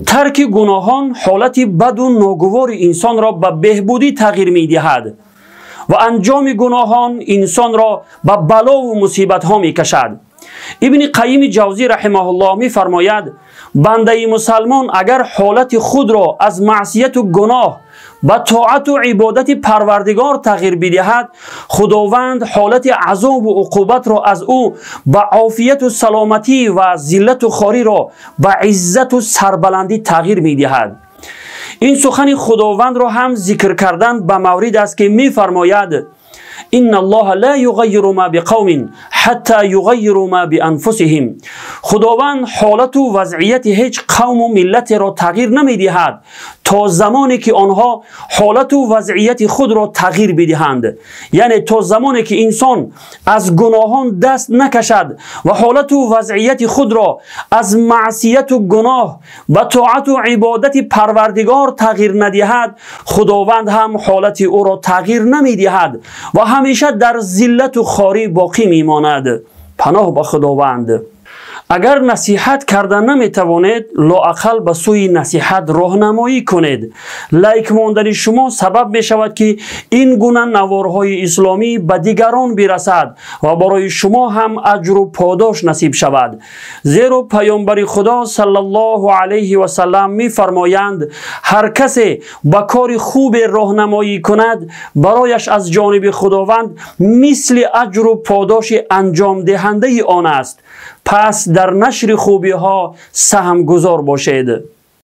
Тарки гуноҳон ҳолати баду ногувори инсонро ба беҳбудӣ тағйир медиҳад ва анҷоми гуноҳон инсонро ба балову мусибатҳо мекашад. Ибни Қайими Ҷавзӣ раҳимаҳуллоҳ мефармояд: бандаи мусалмон агар ҳолати худро аз маъсияту гуноҳ ба тоату ибодати Парвардигор тағйир бидиҳад, Худованд ҳолати азобу уқубатро аз ӯ ба офияту саломатӣ ва зиллату хориро ба иззату сарбаландӣ тағйир медиҳад. Ин сухани Худовандро ҳам зикр кардан ба маврид аст, ки мефармояд: инна аллоҳа ла юғайиру ма биқавмин ҳатта юғайиру ма бианфусиҳим. Худованд ҳолату вазъияти ҳеҷ қавму миллатеро тағйир намедиҳад то замоне ки онҳо ҳолату вазъияти худро тағйир бидиҳанд. Яъне то замоне ки инсон аз гуноҳон даст накашад ва ҳолату вазъияти худро аз маъсияту гуноҳ ба тоату ибодати Парвардигор тағйир надиҳад, Худованд ҳам ҳолати ӯро тағйир намедиҳад ва ҳамеша дар зиллату хорӣ боқӣ мемонад. Паноҳ ба Худованд. Агар насиҳат карда наметавонед, лоақал ба сӯи насиҳат роҳнамоӣ кунед. Лайк мондани шумо сабаб мешавад, ки ин гуна наворҳои исломӣ ба дигарон бирасад ва барои шумо ҳам аҷру подош насиб шавад. Зеро Паёмбари Худо саллаллоҳу алайҳи васаллам мефармоянд: ҳар касе ба кори хубе роҳнамоӣ кунад, барояш аз ҷониби Худованд мисли аҷру подоши анҷомдиҳандаи он аст. Пас дар нашри хубиҳо саҳмгузор бошед.